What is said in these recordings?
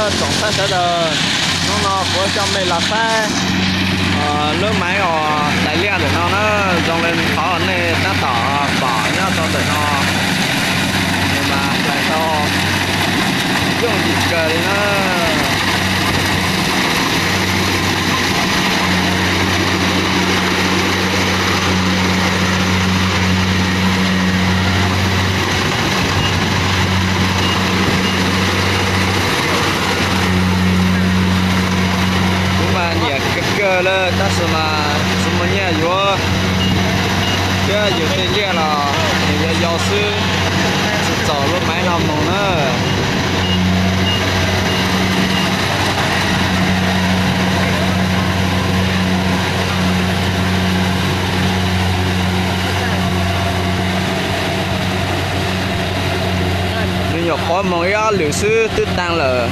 Tsoom saib sawv daws, hnub no kuv coj mej los saib lub maiv uas hlais liaj ntawm no na, zoo li qhov nej tab tom pom nyob rau ntawm no, nws mas hlais tau yooj yim kawg li na. Kuv mas nyiam kawg kawg li tab sis mas tsis muaj nyiaj yuav, thiab yus tej liaj los nws yau yau xwb, tsis txaus lub maiv no mus na. Nws nyuam qhuav moog ib ob lwm xwb twb taag lawm.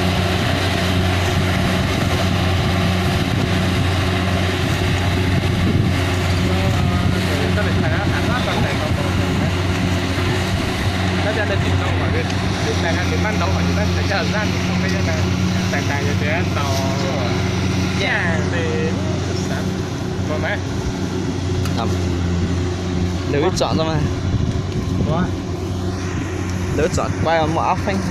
Lwm wb tsom tau mas, lwm wb tsom quaj muaj ob feeb.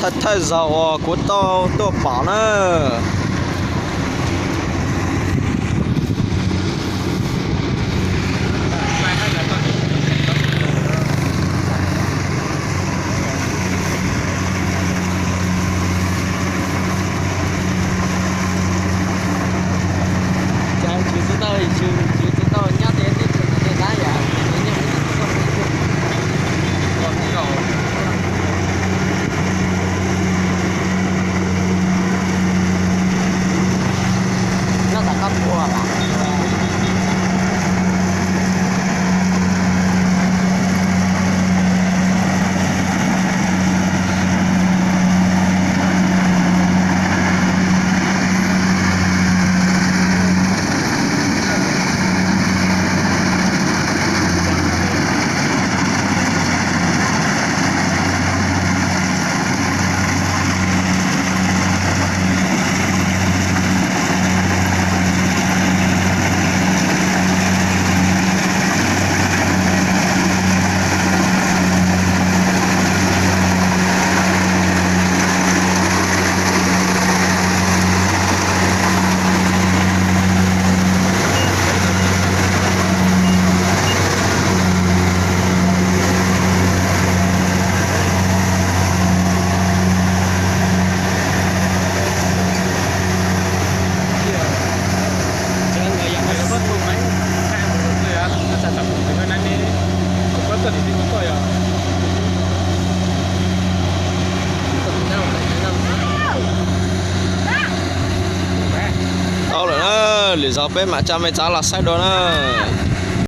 Thawj thawj zaug uas kuv tau tuaj pom na. Tau lawm na, lwm zaug peb mam tso mej txav los saib dua na.